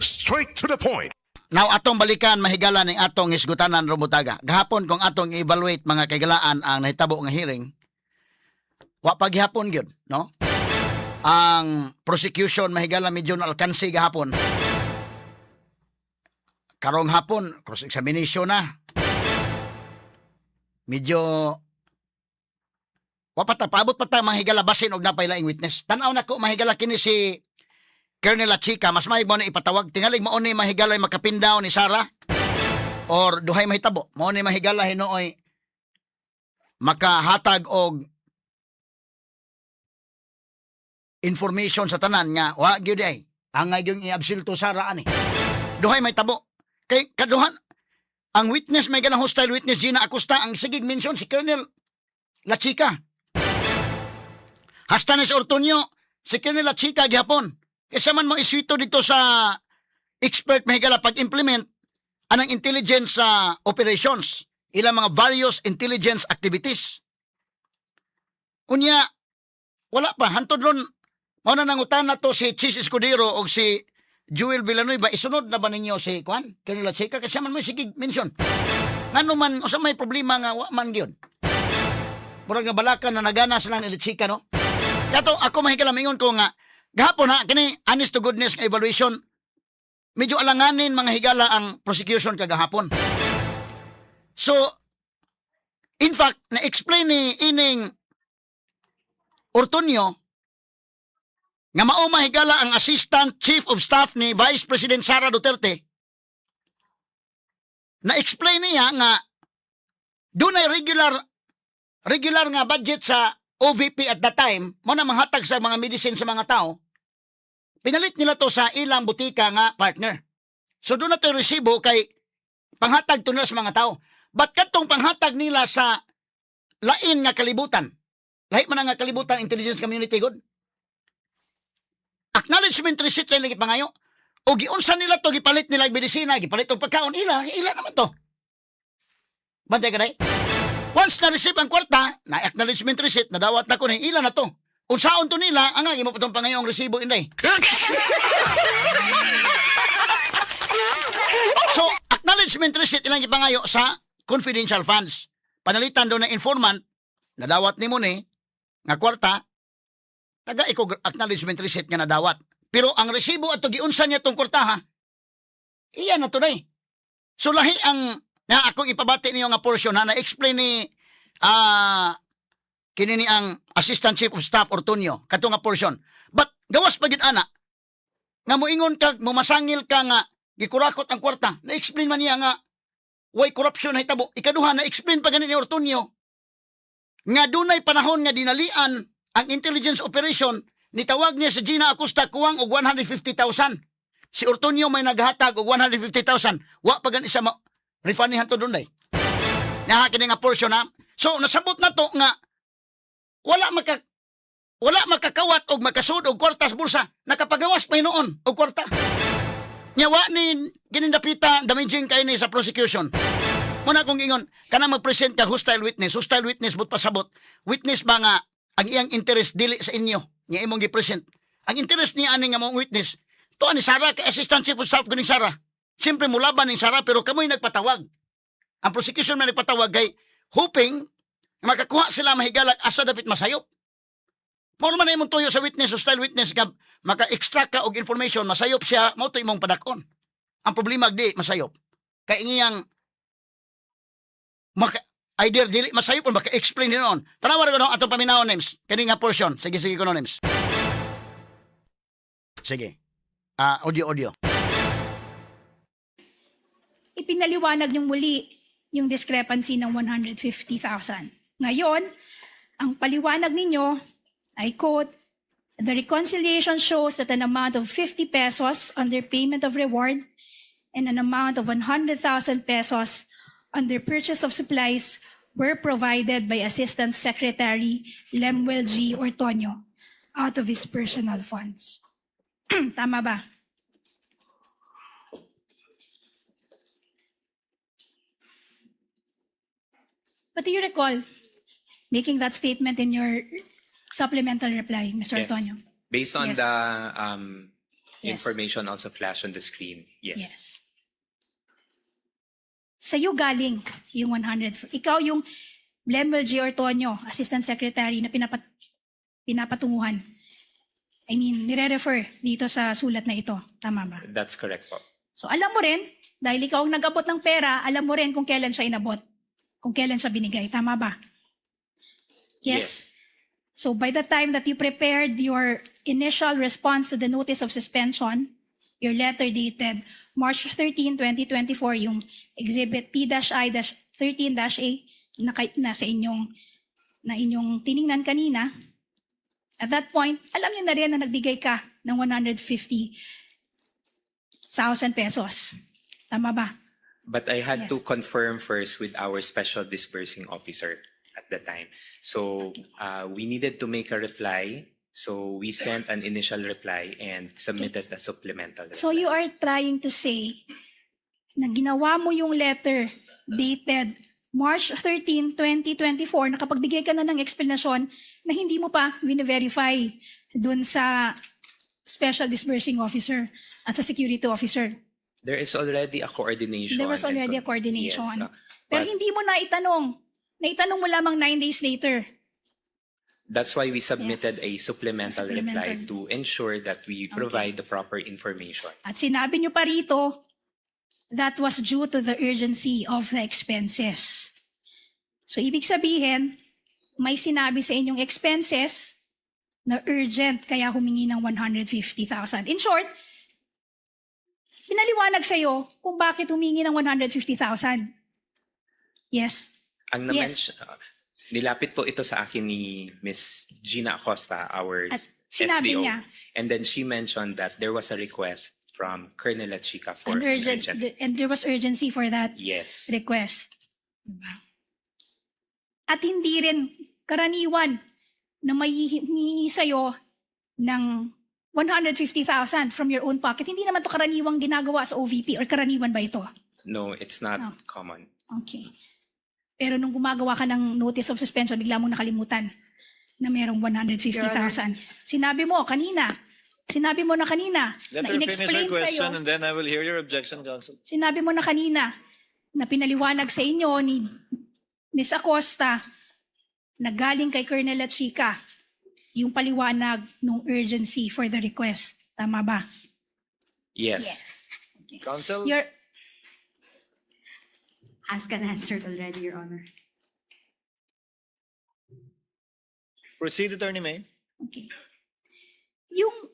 Straight to the point. Now atong balikan, mahigala, ning atong hisgutanan rumutaga. Gahapon, kung atong i-evaluate, mga kaigalaan, ang nahitabo nga hearing, wa pa gihapon gyud, no? Ang prosecution, mahigala, medyo naalkansi gahapon. Karong hapon, cross examination na. Medyo wa pa ta paabot pa ta, mga higala, basin og napay laing witness. Tan-aw nako, mahigala, kini si Colonel La Chica, mas may mo na ipatawag. Tingalig mao ni, mahigala, makapindaw ni Sara or duhay mahitabo. Mao ni, mahigala, hinuoy makahatag og information sa tanan nga wa gyud ay angay gyud iabsulto Sara ani. Duhay may tabo. Kay kaduhan ang witness may galang hostile witness Gina Acosta, ang sigig mention si Colonel La Chica. Hasta ni si Ortonio, si Colonel La Chica gihapon. Kaysa man mo iswito dito sa expert, mahigala, pag-implement anang intelligence sa operations, ilang mga various intelligence activities. Unya, wala pa hantod ron mao na nangutana to si Chiz Escudero og si Joel Villanueva, isunod na ba ninyo si Kwan, Colonel La Chica, kasi man mo sige mention. Ngano man usa may problema nga wa man gyud. Murag nga balakan na nagana sila ni La Chica, no? Kato ako, mahigala, mingon ko nga gahapon ha, kini honest to goodness nga evaluation, medyo alanganin, mga higala, ang prosecution kagahapon. So in fact, na-explain ni ining Ortonio nga mao, mahigala, ang Assistant Chief of Staff ni Vice President Sara Duterte. Na-explain niya nga dunay regular regular nga budget sa OVP at that time mo na manghatag sa mga medicine sa mga tao. Pinalit nila to sa ilang butika nga partner. So doon na to resibo kay panghatag to nila sa mga tao. But kadtong panghatag nila sa lain nga kalibutan, lahi man nga kalibutan, intelligence community good, acknowledgement receipt lang lagi pangayo. O giunsa nila to, gipalit nila ang medisina, gipalit og pagkaon, ila, ila naman to. Bantay ka day? Once na receive ang kwarta, na acknowledgement receipt, nadawat na ko ni ila na to. Unsaon to nila, ang imo pa tong pangayong resibo, inday. So, acknowledgement receipt ilang gipangayo sa confidential funds. Panalitan do na informant, nadawat nimo ni nga kwarta, taga iko acknowledgement receipt nga nadawat. Pero ang resibo ato giunsa niya tong kwarta ha, iya na to day. So lahi ang na akong ipabati niyo nga portion ha, na-explain ni kini ni ang Assistant Chief of Staff Ortonio kadto nga portion. But gawas pa gyud ana nga moingon ka, mumasangil ka nga gikurakot ang kwarta. Na-explain man niya nga way corruption na hitabo. Ikaduha, na-explain pa gani ni Ortonio nga dunay panahon nga dinalian ang intelligence operation, nitawag niya si Gina Acosta kuwang og 150,000. Si Ortonio may naghatag og 150,000. Wa pa gani siya ma refund ni hantod dunay. Naha kini nga portion ha. So nasabot na to nga wala makakawat og makasud og kwarta sa bulsa, nakapagawas pa hinuon og kwarta. Nya wa ni kinindapita damaging kay ni sa prosecution. Muna kong ingon, kana mag-present ka hostile witness, hostile witness but pasabot. Witness ba nga ang iyang interest dili sa inyo, nga imong gi-present. Ang interest niya ani nga mong witness, to ani Sara kay Assistant Chief of Staff ko ni Sara. Siyempre mulaban ni Sara, pero kamoy nagpatawag. Ang prosecution man nagpatawag kay hoping nga makakuha sila, mahigalag, asa dapit masayop. Mao man na imong tuyo sa witness, hostile witness ka, maka-extract ka og information, masayop siya, mao to imong padakon. Ang problema di masayop. Kay ngiyang maka either dili masayop o maka-explain din noon. Tanawa ra ko no atong paminaw names. Kani nga portion. Sige, sige ko no names. Sige. Ah, audio, audio. Ipinaliwanag niyong muli yung discrepancy ng 150,000. Ngayon, ang paliwanag ninyo, I quote, "The reconciliation shows that an amount of 50 pesos under payment of reward and an amount of 100,000 pesos under purchase of supplies were provided by Assistant Secretary Lemuel G. Ortonio out of his personal funds." Tama ba? But do you recall making that statement in your supplemental reply, Mr. Yes. Ortonio? Based on Yes. the Information also flashed on the screen. Yes. Yes. Sa'yo galing yung 100. Ikaw yung Lemuel G. Ortonio, Assistant Secretary na pinapatunguhan. I mean, nire-refer dito sa sulat na ito. Tama ba? That's correct po. So alam mo rin, dahil ikaw ang nag-abot ng pera, alam mo rin kung kailan siya inabot. Kung kailan siya binigay. Tama ba? Yes. So by the time that you prepared your initial response to the notice of suspension, your letter dated March 13, 2024, yung Exhibit P-I-13-A na inyong tiningnan kanina, at that point, alam niyo na rin na nagbigay ka ng ₱150,000. Tama ba? But I had to Yes. confirm first with our special disbursing officer at the time. So we needed to make a reply. So we sent an initial reply and submitted a supplemental reply. So you are trying to say na ginawa mo yung letter dated March 13, 2024, nakapagbigay ka na ng explanation na hindi mo pa wini-verify dun sa special disbursing officer at sa security officer. There is already a coordination. There was and already a coordination. Yes, Pero but hindi mo na itanong. Naitanong mo lamang 9 days later. That's why we submitted a supplemental reply Supplemental. to ensure that we provide the proper information. At sinabi nyo pa rito, that was due to the urgency of the expenses. So ibig sabihin, may sinabi sa inyong expenses na urgent kaya humingi ng 150,000. In short, pinaliwanag sa'yo kung bakit humingi ng 150,000. Yes? Ang na-mention, nilapit po ito sa akin ni Miss Gina Acosta, our At sinabi SDO. niya. And then she mentioned that there was a request from Colonel Chica for An an urgent, urgent. and there was urgency for that Yes. request. Diba? At hindi rin karaniwan na may humihingi sa'yo ng 150,000 from your own pocket. Hindi naman to karaniwang ginagawa sa OVP or karaniwan ba ito? No, it's not No. common. Okay. Pero nung gumagawa ka ng notice of suspension, bigla mong nakalimutan na merong 150,000. Sinabi mo na kanina Let na her finish her in-explain sa'yo. Question and then I will hear your objection, counsel. Sinabi mo na kanina na pinaliwanag sa inyo ni Ms. Acosta na galing kay Colonel Chica yung paliwanag ng urgency for the request. Tama ba? Yes. Counsel, Your, Asked and answered already, Your Honor. Proceed, Attorney May. Okay. Yung,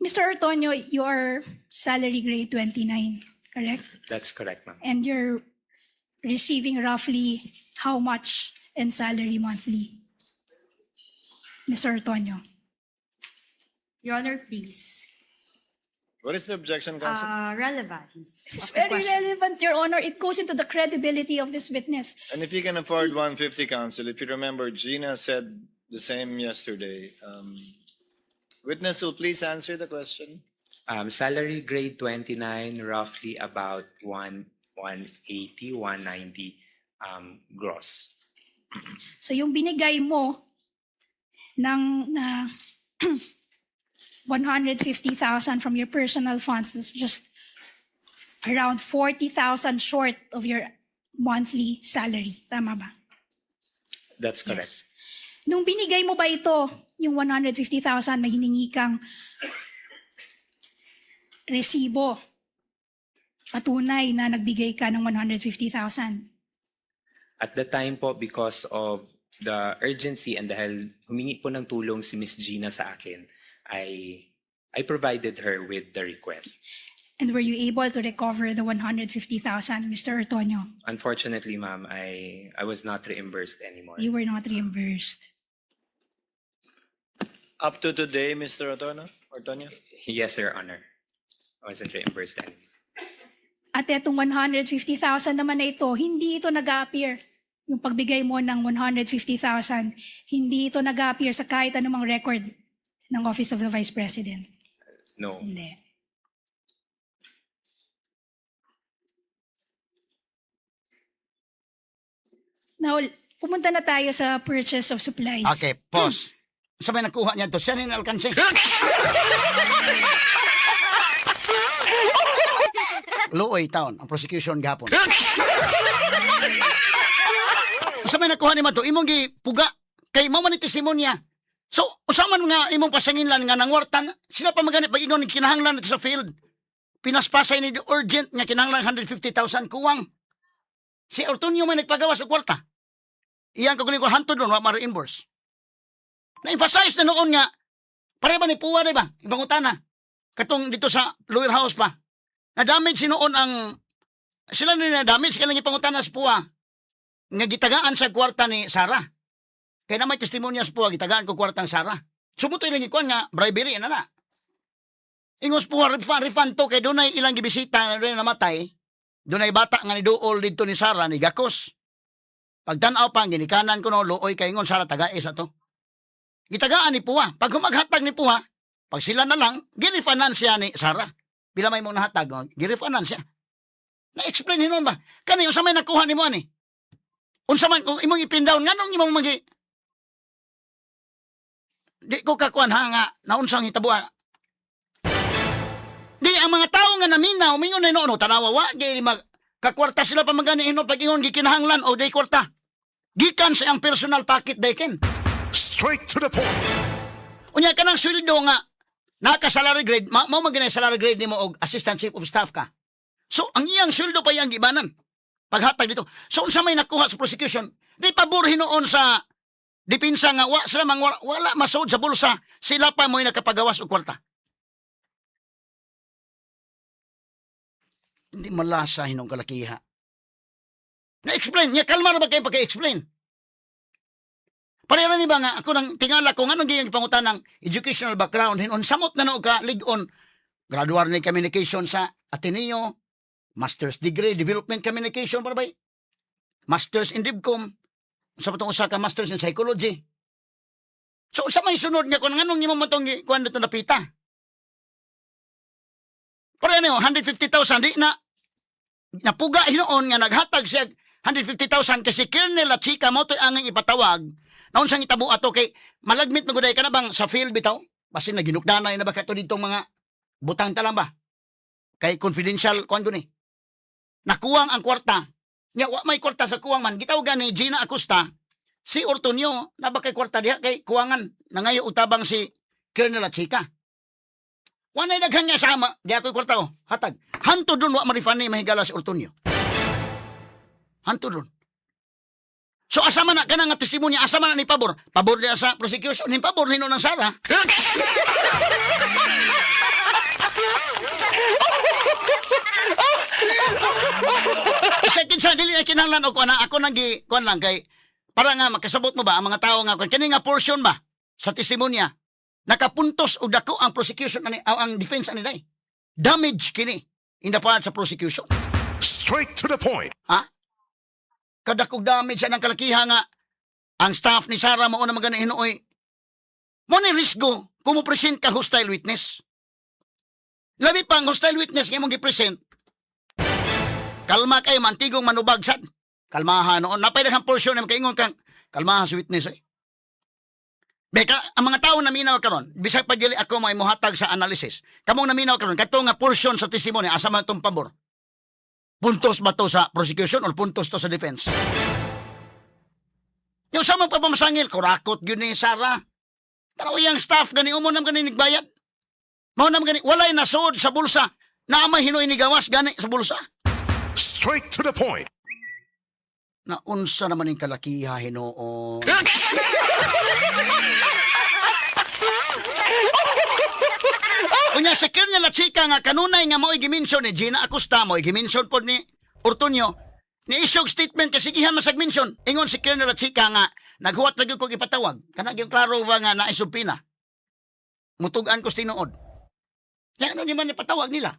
Mr. Ortonio, your salary grade 29, correct? That's correct, ma'am. And you're receiving roughly how much in salary monthly? Mr. Ortonio? Your Honor, please. What is the objection, counsel? Relevance This is of the very question. relevant, Your Honor. It goes into the credibility of this witness. And if you can afford 150, counsel, if you remember, Gina said the same yesterday. Witness will please answer the question. Salary grade 29, roughly about 1, 180, 190 gross. So yung binigay mo ng na 150,000 from your personal funds, that's just around 40,000 short of your monthly salary. Tama ba? That's correct. Yes. Nung binigay mo ba ito, yung 150,000, may hiningi kang resibo, patunay na nagbigay ka ng 150,000? At the time po, because of the urgency and dahil humingi po ng tulong si Miss Gina sa akin, I provided her with the request. And were you able to recover the 150,000, Mr. Ortonio? Unfortunately, ma'am, I was not reimbursed anymore. You were not reimbursed. Up to today, Mr. Ortonio? Ortonio? Yes, Your Honor. I wasn't reimbursed anymore. At etong 150,000 naman na ito, hindi ito nag-appear. Yung pagbigay mo ng 150,000, hindi ito nag-appear sa kahit anumang record ng Office of the Vice President. No. Hindi. Now, pumunta na tayo sa purchase of supplies. Okay, pause. Sa may nakuha niya to, siya ni alkanse. Luoy taon ang prosecution gahapon. Unsa may nakuha ni Mato? Imong gipuga kay mao man ni testimonya. So, unsa man nga imong pasanginlan nga nangwartan, sila pa magani pag ingon kinahanglan dito sa field. Pinaspasay ni the urgent nga kinahanglan 150,000 kuwang. Si Ortonio may nagpagawas og kwarta. Iyang kagaling ko hantod ron wa ma-reimburse. Na-emphasize na noon nga pare ba ni Puwa di ba? Ibang utana. Katong dito sa lower house pa. Na-damage si noon ang sila na na-damage kailang ipangutana sa Puwa nga gitagaan sa kwarta ni Sara. Kaya na may testimonya sa Puwa, gitagaan ko kwarta ni Sara. Sumutoy lang ikuan nga, bribery na na. Ingos Puwa, refund, refund to, kay dunay ilang gibisita na dunay namatay, dunay bata nga ni duol dito ni Sara, ni Gakos. Pagtanaw pa, ginikanan ko no, luoy kay ingon Sara, tagae sa to. Gitagaan ni Puwa. Pag humaghatag ni Puwa, pag sila na lang, girefanan siya ni Sara. Bila may mong nahatag, oh, girefanan siya. Na-explain hinon ba? Kani, unsa may nakuha nimo ani? Unsa man kung imong ipin down nganong imong magi di ko kakuan ha nga naunsang hitabuan. Di ang mga tao nga naminaw mingon na noon tanawa wa di mag kakwarta sila pa magani ino pag ingon gikinahanglan o di kwarta. Gikan sa iyang personal pocket dayken. Straight to the point. Unya kanang sweldo nga naka salary grade, mao man gani salary grade nimo og assistant chief of staff ka. So ang iyang sweldo pa iyang gibanan. Paghatag dito. So unsa may nakuha sa prosecution? Di pabor hinuon sa depensa nga wa sila mang wala masud sa bulsa, sila pa mo'y nakapagawas og kwarta. Hindi malasa hinong kalakiha. Na-explain niya, kalma na ba kayo pagka-explain? Pareha ni ba nga ako nang tingala ko nganong giyang pangutan ng educational background hinon samot na no ka lig-on graduar ni communication sa Ateneo, master's degree development communication para bay masters in DivCom sa patong usa ka masters in psychology. So sa may sunod nga kung nganong imo man tong kuan dito napita. Pero ano, 150,000 di na napuga hinuon nga naghatag siya 150,000 kasi Colonel La Chica mo to'y anging ipatawag na unsang itabo ato kay malagmit maguday ka na bang sa field bitaw basin na ginukdanay na ba kato ditong mga butang talang ba kay confidential kuan guni nakuwang ang kwarta nya wa may kwarta sa kuwang man gitaw gani Gina Acosta si Ortonio na ba kay kwarta diha kay kuwangan nangayo og tabang si Colonel La Chica. Wa nay daghan nga sama di ako'y kwarta ko hatag hanto dun wa marifani mahigala si Ortonio hanto dun. So asa man na kana nga testimonya, asa man na ni pabor? Pabor niya sa prosecution, ni pabor nino ng Sara. Isa kinsa dili na kinahanglan og kuan ako nang gi kuan lang kay para nga makasabot mo ba ang mga tao nga kuan kini nga portion ba sa testimonya nakapuntos og dako ang prosecution ani ang defense ani day. Damage kini in the part sa prosecution. Straight to the point. Ha? Kadakog damage siya ng kalakiha nga ang staff ni Sara mao na magana hinuoy. Mo ni risgo kung mo present ka hostile witness. Labi pa ang hostile witness nga imong gi-present. Kalma kayo mantigong manubag sad. Kalmahan noon. Napay daghang portion na makaingon kang kalmahan sa witness eh. Beka, ang mga tao naminaw karon, bisag pa dili ako may mohatag sa analysis. Kamong naminaw karon kadto nga portion sa testimony asa man tong pabor? Puntos ba to sa prosecution or puntos to sa defense? Yung sa mga papamasangil, kurakot yun ni Sara. Tanaw iyang staff, gani umo nam gani nagbayad. Mao nam gani, walay nasod sa bulsa. Naamay hinuoy ni gawas gani sa bulsa. Straight to the point. Naunsa naman yung kalakiha hinuon. Unya sa Colonel La Chica nga kanunay nga mao'y giminson ni Gina Acosta, mao'y giminson pod ni Ortonio. Ni isog statement kasi gihan man sag minson. Ingon si Colonel La Chica nga naghuwat lagi kog ipatawag. Kana gyud klaro ba nga naay supina. Mutugan ko sa tinuod. Kaya ano ni man ipatawag nila?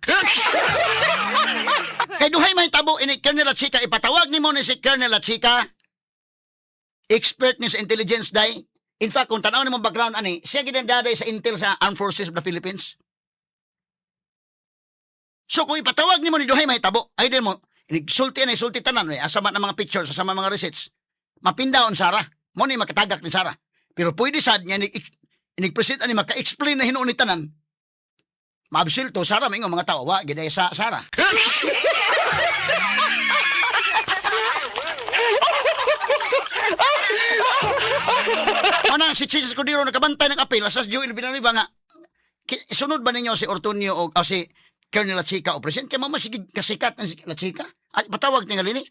Kay duhay may tabo ini Colonel La Chica ipatawag nimo ni si Colonel La Chica. Expert ni sa intelligence day. In fact, kung tanaw nimo background ani, siya gid ang daday sa intel sa Armed Forces of the Philippines. So kung ipatawag nimo ni duhay may tabo, ay din mo sulti na sulti tanan eh, asa man ang mga pictures, asa man mga receipts. Mapindaon Sara. Mo ni makatagak ni Sara. Pero pwede sad niya ni inig-present ani maka-explain na hinuon ni tanan. Maabsulto Sara, mingon mga tao, wa gid sa Sara. Ana si Chiz Escudero nakabantay ng apela sa Joel Villanueva nga sunod ba ninyo si Ortonio o si Colonel La Chica o president kay mama sige kasikat ang si La Chica? Ay, patawag tingali ni.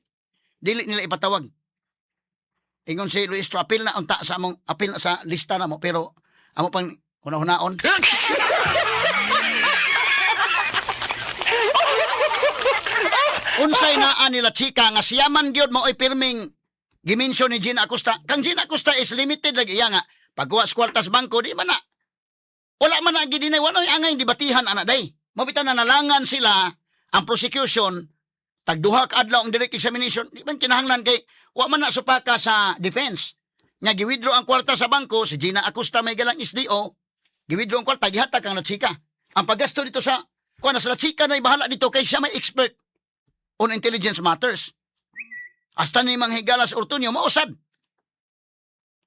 Dili nila ipatawag. Ingon si Luis Tro, apil na unta sa among apil na sa lista na mo pero amo pang hunahunahon. Unsay naa nila Chika nga siya man gyud mao'y pirming gimensyon ni Gina Acosta. Kang Gina Acosta is limited lagi iya nga pagkuha sa kwartas bangko di man na wala man na gidinay, wala may angay debatihan ana day. Mabita na nalangan sila ang prosecution tagduha ka adlaw ang direct examination, di man kinahanglan kay wa man na supaka sa defense. Nga giwithdraw ang kwarta sa bangko si Gina Acosta may galang SDO, giwithdraw ang kwarta gihatag kang La Chica. Ang paggasto dito sa kuan na sa La Chica na bahala dito kay siya may expert on intelligence matters. Hasta ni Manghigala sa Ortonio, mausad.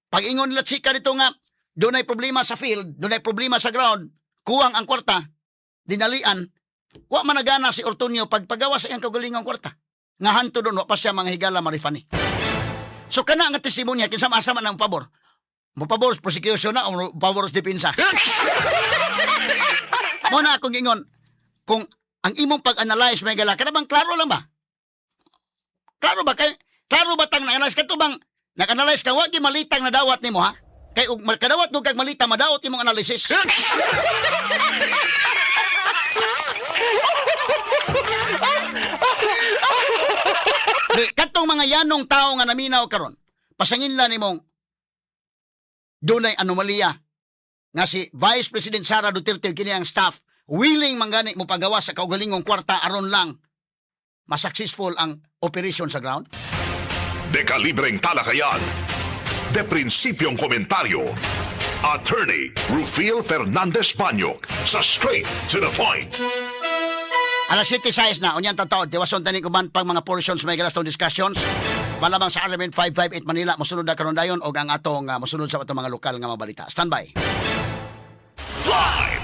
Pag-ingon nila chika dito nga, doon ay problema sa field, doon ay problema sa ground, kuwang ang kwarta, dinalian, wa managana si Ortonio pagpagawa sa iyang kaugalingong kwarta. Nga hanto doon, wa pa siya mga higala marifani. So kana nga testimonya, kinsa maasa man ang pabor. Mo pabor sa prosecution na o mo pabor sa depensa. Mo na akong ingon, kung ang imong pag-analyze may gala, kada bang klaro lang ba? Klaro ba kay klaro ba tang na-analyze kadto bang nag-analyze ka wa gyud malitang nadawat nimo ha? Kay og kadawat og kag malita madawat imong analysis. Di, kadtong mga yanong tao nga naminaw karon, pasangin lang nimong dunay anomalya nga si Vice President Sara Duterte ug kini ang staff willing mangani mo pagawa sa kaugalingong kwarta aron lang ma-successful ang operation sa ground. Dekalibreng talakayan. De prinsipyong komentaryo. Attorney Rufil Fernandez Banyok sa Straight to the Point. Alas 7:06 na, unyang tataod, tiwason tani kuman pang mga portions may galastong discussions. Malamang sa Element 558 Manila, mosunod na karon dayon og ang atong mosunod sa atong mga lokal nga mabalita. Standby. Live!